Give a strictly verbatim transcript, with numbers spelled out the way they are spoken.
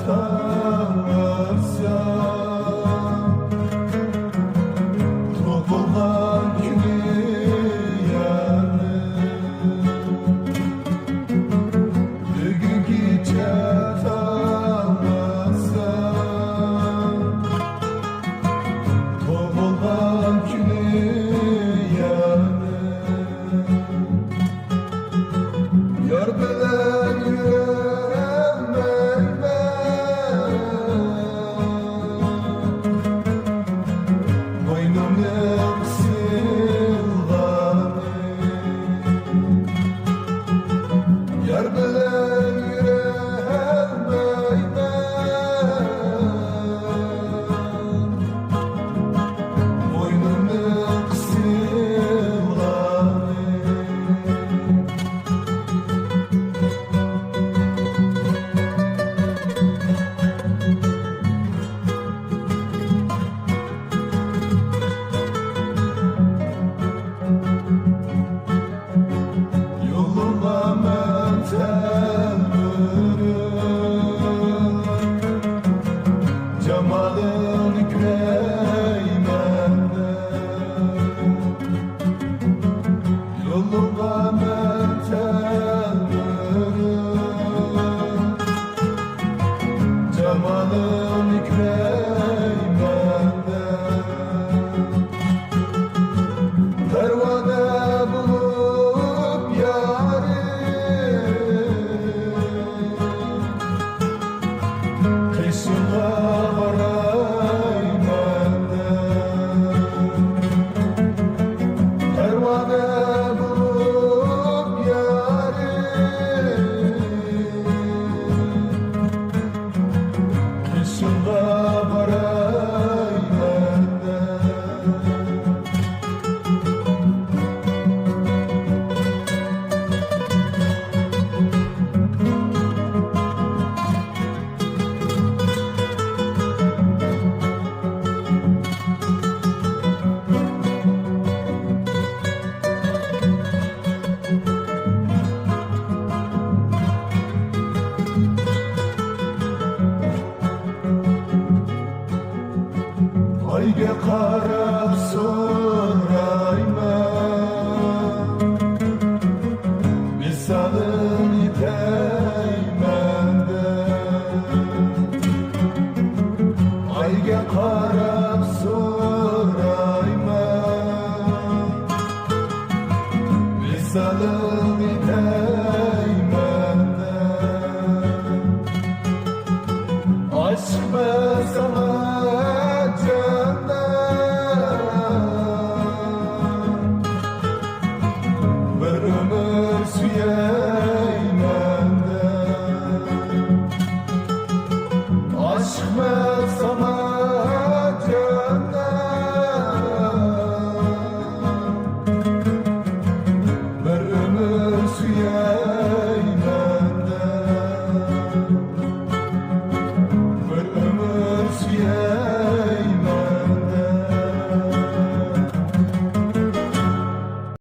تاڭلىسا، تۇغۇلغان كۈنى يارنىڭ. بۈگۈنگىچە تاڭلىسا، تۇغۇلغان كۈنى يارنىڭ. يار بىلەن يۈرەلمەيمەن، بوينۇمنى قىسىلغانى. يار بىلەن يۈرەلمەيمەن، بوينۇمنى قىسىلغانى. يولۇڭغا مەن تەلمۈرۈپ، جامالىڭنى كۆرەيمەن دەپ. يولۇڭغا مەن تەلمۈرۈپ، جامالىڭنى كۆرەيمەن دەپ. پەرۋانە بولۇپ يارىم، قېشىڭغا بارايمەن دەپ. پەرۋانە بولۇپ يارىم، قېشىڭغا بارايمەن دەپ. ئايغا قاراپ سورايمەن، ۋىسالىڭنى تەيمەن دەپ. ئايغا قاراپ سورايمەن، ۋىسالىڭنى تەيمەن دەپ. ئاشىقمەن ساڭا جانان، بىر ئۆمۈر سۆيەيمەن دەپ. ئاشىقمەن